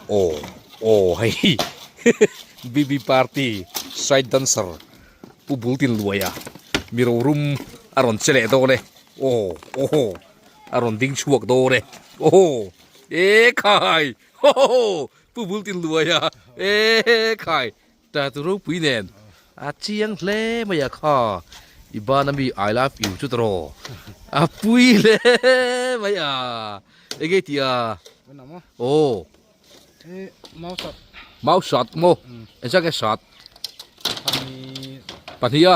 Aw aw hei BB party side dancer pu bul tin luai a mi rorum a rawn che leh dawn e aw aw a rawn ding chhuak dawn e aw e khai haw haw pu bul tin luai a e khai ta tu ropui nen a chiang hle mai a kha i ban ami I love you chu tawh a pui hle mai a enge tih a aw. Mau sat maw? Engzah nge sat? Pahnih a.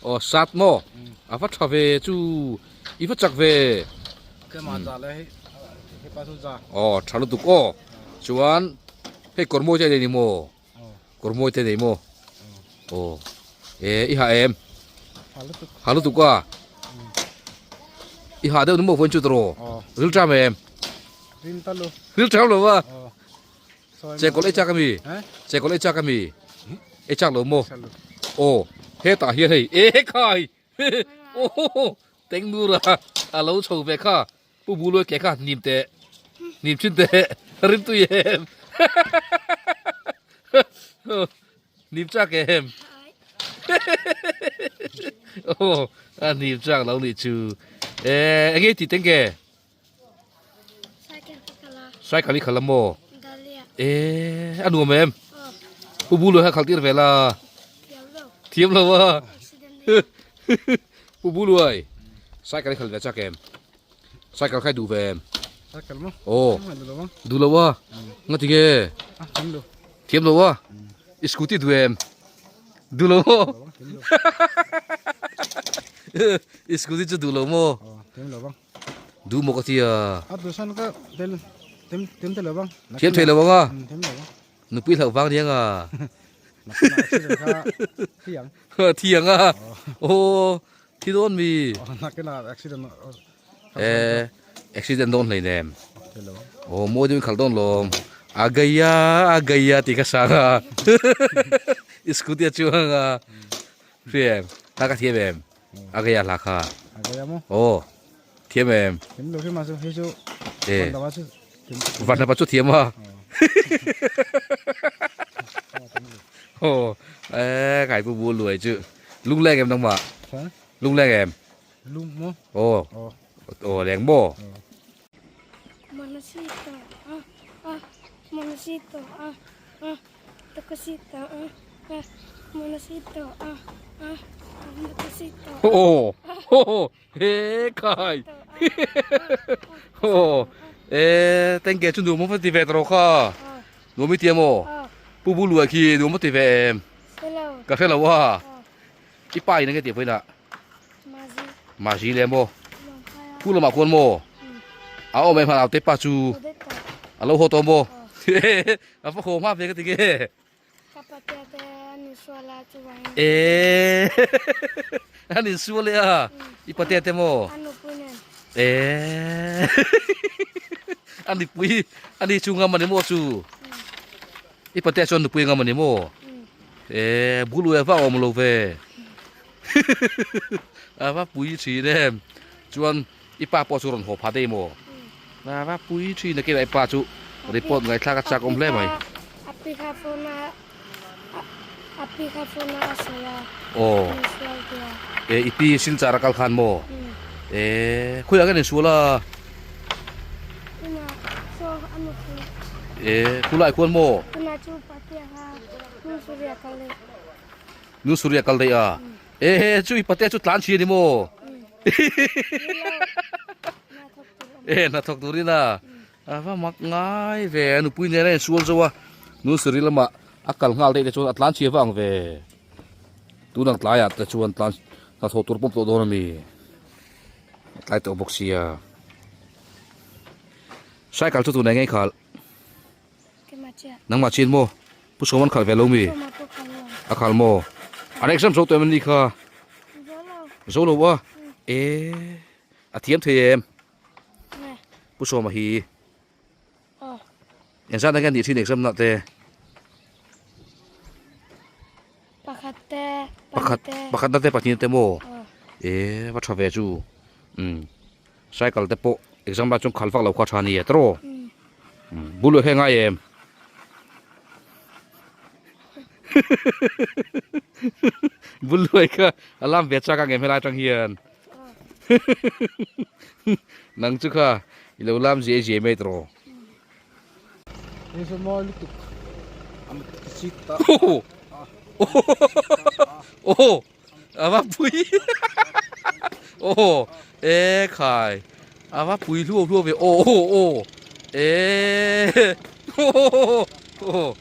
Aw sat maw? A va tha ve chu. I va chak ve. Aw tha lutuk aw. Chuan hei kawr mawi te a nei ni maw? Kawr mawi te nei maw? Aw. E i ha em? Ha lutuk a. I ha deuh ni maw vawiin chu tawh rawh. Ril ṭam em? Ril ta lo. Ril ṭam lo a. Chekawlh ei chak ami? Chekawlh ei chak ami? Ei chak lo maw? Aw hetah hian hei e khai aw Tengnur a a lo chho ve kha. Pu Buluai ke kha hnim teh, hnim thin teh, rim tui em? Hnim chak em? Aw, a hnim chak lo nih chu. E, enge ti teng ke? Cycle i khala maw? E, a nuam em? Pu Buluai kha khal tir ve la. Thiam lo a. Pu Buluai, cycle i khal ve chak em? Cycle khai duh ve em? Cycle maw? Aw. Duh lo a. Nga ti nge? Thiam lo. Thiam lo a. I scooty duh em? Duh lo maw? I scooty chu duh lo maw? Thiam lo bang. Duh maw ka tia? A duh san ka tel tem tem te lo bang. Thiam thei lo ang a. Thiam lo bang. Nupui hlauh vang niang a. Thiang. Thiang a. Aw. Thi dawn mi. Eh accident dawn hlei nem. Aw mawi deuhin khalh dawn lawm. A gaya a gaya tih ka sang a. I scooty a chuang a. Hria em? Hla ka thiam em? A gaya hla kha. Aw thiam em? Eh Vanapa chu thiam a. Aw eh kai pu bu luai chu. Lungleng em nangmah? Lungleng em? Lung maw? Aw. Aw leng maw? Manasita ah ah Manasita ah ah Takasita ah ah Manasita ah ah Manasita Aw aw he khai aw e tengke chu nuam a ti ve ta rawh kha nuam i ti em aw pu bu luai khi nuam a ti ve em Ka hre lo a, i pa in enge tih vawiinah? Mazi le maw? Pu lamah khuan maw? A awm em hman aute pa chu a lo haw tawh maw? A va haw hma ve ka ti nge? Eee an insual e a, i patea te maw? Eee a nipui a ni chu ngam a ni maw chu? I patea chuan nupui ngam a ni maw? Eee bul uai vak a awm lo ve. A va pui thin em. Chuan i pa pawh chu rawn haw phah daih maw? A va pui thin a keimah i pa chu report ngaihthlak a chak awm hle mai. A pi kha phone a a pi kha phone a a sawi a. Aw. E i pi Silchar a kal khan maw? E khawiah nge an insual a? E khulai khuan maw? Nu Surya kal daih a. E chu i patea chu tlan chhi a ni maw? E hnathawk turin a. A va mak ngai ve a nupui nen a insual zo a. Nu Surya lamah a kal nghal daih te chuan a tlan chhi avang ve. Tunang tlaiah te chuan tlan hnathawh tur pawm tawh dawn a ni. A tlai tawh bawk sia. Cycle chu tunah ngei khalh. Nangmah chin maw? Pu Sawm an khalh ve lo mi? A khalh maw? An exam zo tawh em ni kha? Zo lo a? E a thiam thei em? Pu Sawma hi. Engzat na nge nih thin exam na te? Pakhat te, pahnih te. Pakhat na te, pahnih te maw? E va tha ve chu. Um. Cycle te pawh exam lai chuan khal vak lo kha tha nia tawh bul leh kha ngai em bul luai kha a lam ve chak ang em helai atang hian nang chu kha i lo lam ziai ziai mai tawh aw Ava pui aw e khai ava pui hluau hluau ve aw aw aw e aw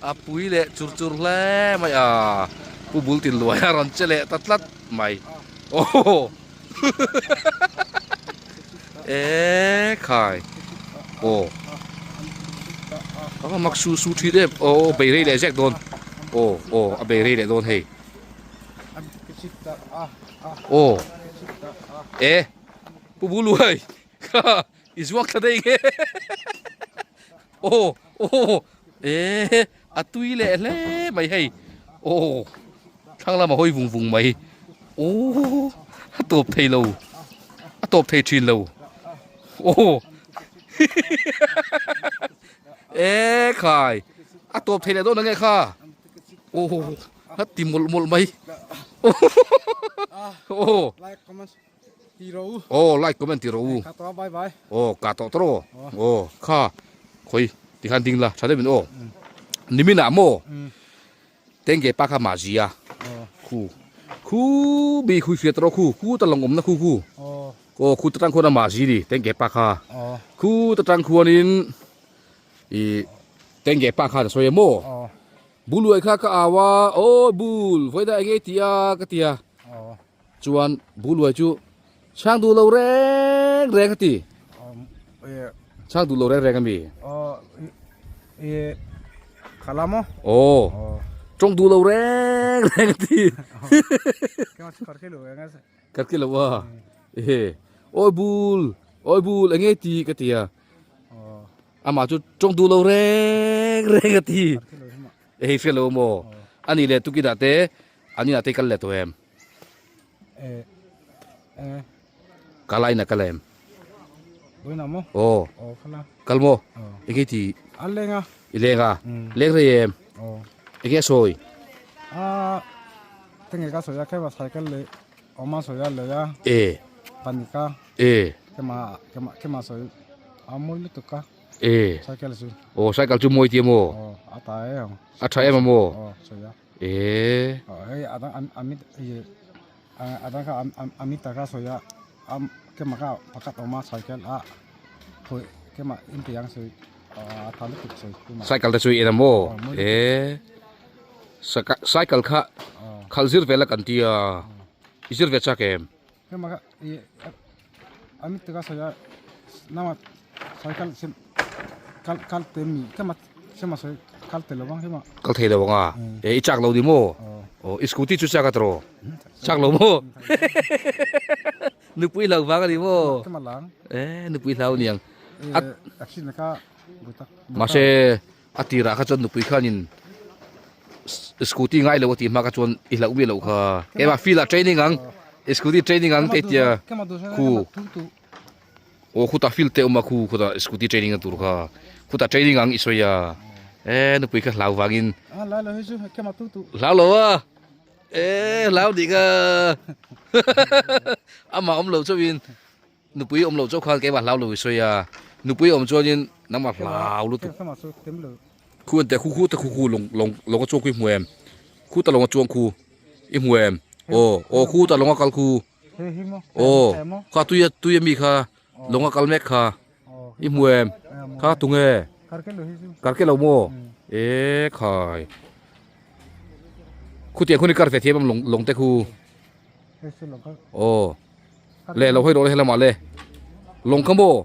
a pui leh chur chur hle mai a pu bul tin luai a rawn che leh ta tlat mai aw e khai aw ava mak su su thin em aw bei rei leh zek dawn aw aw a bei rei leh dawn hei. Aw e pu buluai kha i zuak thla daih nge aw aw e a tui leh hle mai hei aw thlang lama hawi vung vung mai aw a tawp thei lo a tawp thei thin lo aw e khai a tawp thei leh dawn ang nge kha aw a ti mawlh mawlh mai aw like comment ti ro u aw like comment ti ro u ka to bye bye aw ka to tro aw kha khoi ti khan ding la tha deuh in aw nimin ah maw tenge pa kha mah zia khu khu mi khui hriat ro khu khu ta lawng awm na khu khu aw khu ta tang khuan a mah zi ni tenge pa kha khu ta tang khuanin i tenge pa kha ta sawi a maw Buluai kha ka au a, Aw Bul, vawidah eng nge i ti a? ka ti a. Chuan Buluai chu, Chhang duh lo reng reng a ti. Chhang duh lo reng reng a mi? Aw, tawng duh lo reng reng a ti. Karke lo a, ehe, Awi Bul, awi Bul, eng nge i ti? ka ti a. Amah chu tawng duh lo reng reng a ti. Hei hriat lo maw? A nih leh tukinah te an inah te i kal leh tawh em? Kal a inah kal em? Aw kal maw? Eng nge i tih? I leng a? Leng rei em? Eng nge a sawi? E. E. E. Aw cycle chu mawi tia maw? A tha em a maw? E. Cycle te chu i en a maw? E. Cycle kha khalh zir vel a kan tia i zir ve chak em? Kal thei lo ang a e i chak lo ni maw aw i scooty chu chak a tawh chak lo maw nupui hlau vang a ni maw e nupui hlau a ni ang mahse A tirah kha chuan nupui khanin scooty ngai lo a tih hma kha chuan i hlauh miah loh kha. Keimah field ah training ang, scooty training ang tei tia khu aw khutah field te awm a khu khutah scooty training na tur kha khutah training ang i sawi a e nupui kha hlau vangin hlau lo a e hlau nih kha amah awm lo chauhin Nupui awm loh chauh khan keimah hlau lo i sawi a, nupui awm chuanin nangmah hlau lutuk. Khu ente khu khu te khu khu lawng lawng lawng a chuang khu i hmu em? Khu ta lawng a chuang khu i hmu em? Aw aw khu ta lawng a kal khu aw kha tui a tui a mi kha lawng a kal mek kha i hmu em? Kha tunge? Karke lo maw? E khai khutiang khun i kar ve thiam em lawng lawng te khu aw. Le lo hawi rawh le helamah le lawng kha maw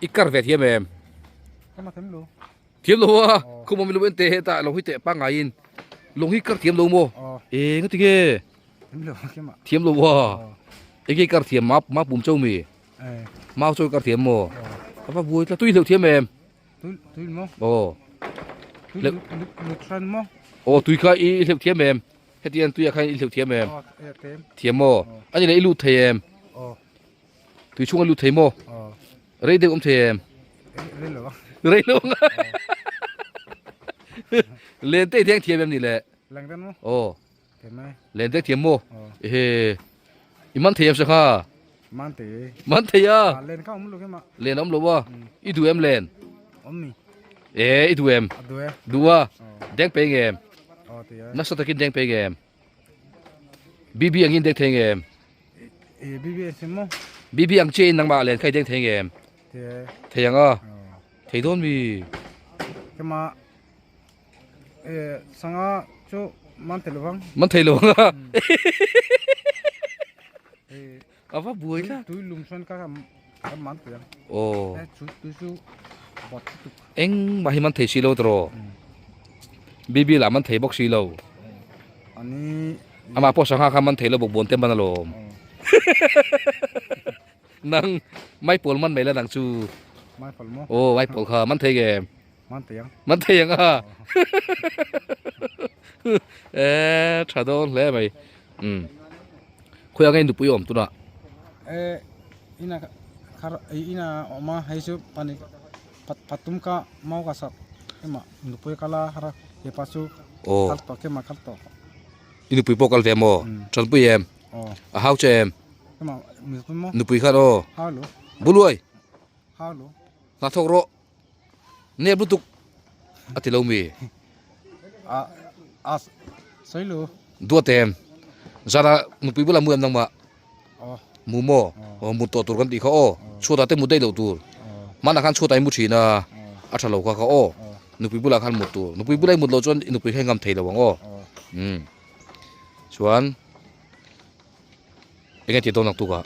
i kar ve thiam em thiam lo a khum awm i lo en teh hetah lo hawi teh pangaiin lawng hi kar thiam lo maw e nga tinge thiam lo a enge kar thiam ma ma pum chau mi mau chaw kar thiam maw ava buai tla tui hleuh thiam em aw aw tui kha i hleuh thiam em Hetiang tuiah khan i hleuh thiam em? Thiam maw? A ni leh i lut thei em? Tui chhunga lut thei maw? Rei deuh awm thei em? Rei lo. Rei lo ang. Len te i deng thiam em ni le? Leng den maw? Aw. Thiam mai. Len te thiam maw? Ehe. I man thei em sangha? Man thei. Man thei a. Len kha awm lo kema. Len awm lo a. I duh em len? Awm mi. E i duh em? A duh e. Duh a. Deng pe ngem? Aw ti e. Nasa takin deng pe ngem? BB angin deng thei ngem? E BB ang maw? BB ang che in nangmah len kha i deng thei ngem? Thei e. Thei ang a. Thei dawn mi. Kema e sanga chu man thei lovang. Man thei lovang a. A va buai tlat. Tui lum chuan ka ka man thei ang. Aw. E chu tui chu bawt tuk. Engmah hi man thei si lo tawh. BB lah man thei bawk si lo. Ani Amah pawh sangha kha man thei lo bawk bawn te man alawm. Nang maipawl man mai la nang chu. Maipawl maw? Aw maipawl kha man thei nge? Man thei ang. Man thei ang a. E tha dawn hle mai. Um. Khawi ang nupui awm tunah? E ina khar ina awm a hei chu pani patum ka mau ka sak ema nupui kala har hepa chu kal tawh kema kal tawh. I nupui pawh kal ve maw? Tanpui em? A hau che em? Nupui khan aw. Buluai. Hna thawk rawh. Nep lutuk a ti lo mi. Duat em? Zara nupui bulah mu em nangmah? Mu maw? Aw mut tawh tur kan tih kha aw. Chhuatah te mut daih loh tur. Hmanah khan chhuatah i mu thin a, a tha lo kha kha aw. Nupui bulah khan mut tur. Nupui bulah i mut loh chuan i nupui kha i ngam thei lo ang aw. Umm. Chuan eng nge tih dawn naktukah?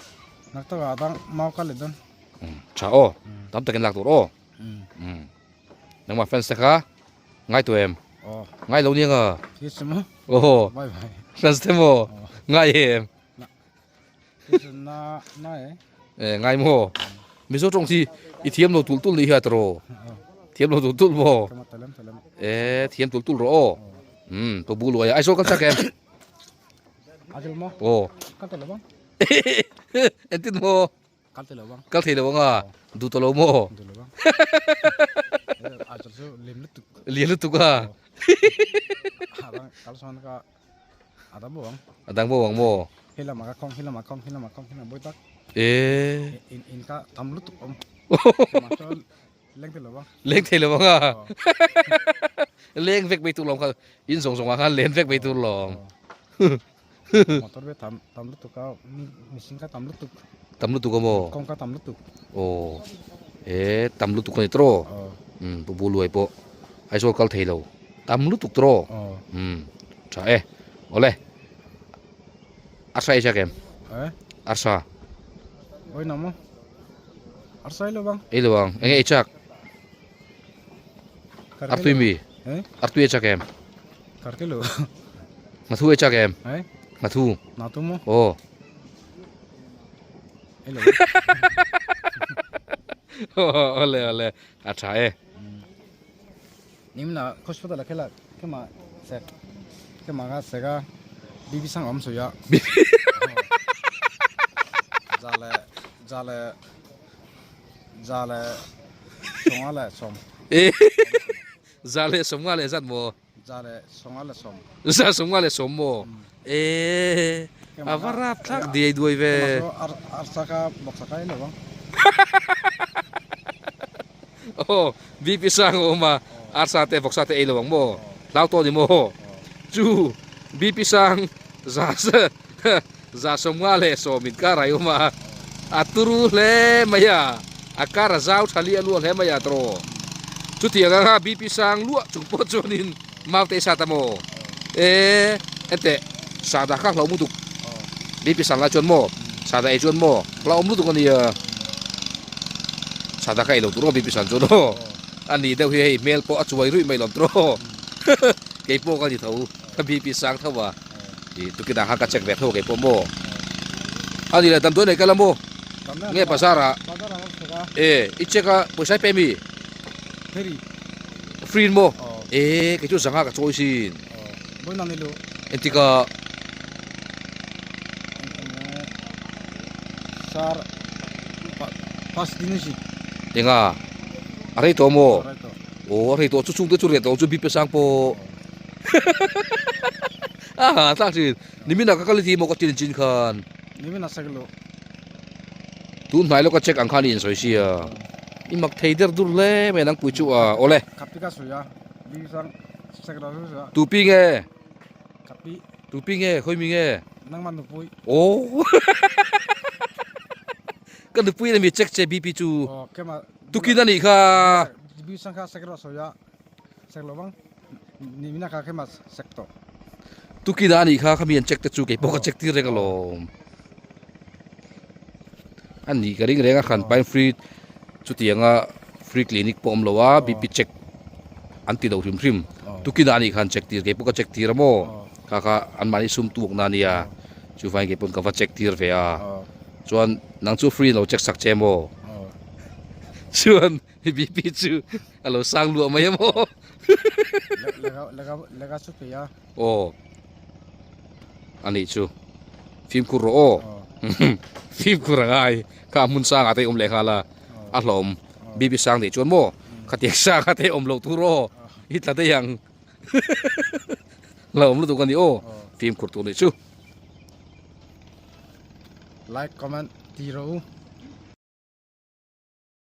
Naktukah dang mau ka let dawn. Umm tha aw. Tam takin lak tur aw. Umm. Nangmah fans te kha ngai tawh em? Ngai lo nia nga. Aw. Fans te maw? Ngai em? Eh ngai maw Mizo tawng hi i thiam lo tul tul ni hiat rawh thiam lo tul tul maw eh thiam tul tul rawh aw um ka bu luai a Aizawl kan chak em aw entin maw Kal thei lo ang. Kal thei lo ang a, duh tawh lo maw? Duh lo ang. A chal chu lian lutuk. Lian lutuk a. Kal sawn ka a dang bo ang. A dang bo ang maw? He lamah ka khawng, he lamah khawng, he lamah khawng, he lamah bawi tak. E. In in ka tam lutuk awm. Leng thei lo ang. Leng thei lo ang a. Leng vek mai tur lawm kha. In zawng zawng ah khan len vek mai tur lawm. Motor ve tam tam lutuk a mihring kha tam lutuk. Tam lutuk a maw? Kawng kha tam lutuk. Aw e tam lutuk a ni tawh um pu bu luai pawh Aizawl kal thei lo tam lutuk tawh um tha e awle arsa ei chak em? Arsa. Oi nang maw? Arsa ei lo bang. Ei lo ang enge ei chak? Artui mi? Artui ei chak em? Karkilo. Nghathu ei chak em? Eh? Nghathu. Nghathu maw? Aw. Hello. Ole ole a tha e. Nimna hospital a khela kema sek kema ka seka bibi sang om soya. Zale zale zale songa le som. Eh. Za leh sawmnga leh zat maw? Za leh sawmnga leh sawm. Za sawmnga leh sawm maw? Eee a va rap thlak diai duai ve. Arsa kha bawksa kha i lo ang. Aw BP sang a awm a, arsa te vawksa te ei lo ang maw? Hlau tawh ni maw? Chu BP sang za za sawmnga leh sawm in kar a awm a, a turu hle mai a, a kar a zau tha liah luah hle mai a tawh. Chutiang anga BP sang luah chung pawh chuanin mau te i sat a maw? E, enteh, sada kha hlauh lutuk. BP sang lai chuan maw? Sada ei chuan maw? Hlauhawm lutuk a nia. Sada kha ei lo tur aw BP sang chuan aw. A ni deuh hi hei hmel pawh a chuai ruih mai lawm tawh aw. Kei pawh ka ni tho, ka BP sang tho a. Ih tukin ah khan ka check ve tho kei pawh maw. A ni le damdawi nei kal a maw? Nge bazar ah? E i check a pawisa i pe mi? Free in maw? E kei chu zanga ka chawi sin. Engtik ah? Enga a rei tawh maw? Aw a rei tawh chu chungte chu reh tawh chu BP sang pawh a ha thlak thin nimin ah ka kal i ti maw ka tin chin khan tun hnai lawk a check ang khan i insawi sia i mak thei der dur hle mai nangpui chu a awle tupi nge tupi nge khawi mi nge aw ka nupui in a mi check che BP chu tukin a nih kha. Tukin a nih kha khami an check te chu keipawh ka check tir reng alawm. A nih ka ring reng a hran pain free chutianga free clinic pawh awm lo a BP check an ti lo hrim hrim. Tukin a nih kha an check tir keipawh ka check tir a maw kha kha anmahni sum tuak na ania chuvangin keipawh ka va check tir ve a. Chuan nang chu free lo check sak che maw? Chuan i BP chu a lo sang luah mai a maw? Lega chu pe a. Aw. A nih chu. Fimkhur rawh aw. Fimkhur a ngai. Kha hmun sangah te i awm leh nghal a. A hlawm. BP sang nih chuan maw? Khatiang sangah te awm loh tur aw. I tla daih ang. Hlauhawm lutuk a ni aw. Fimkhur tur nih chu. Like comment ti rawh u.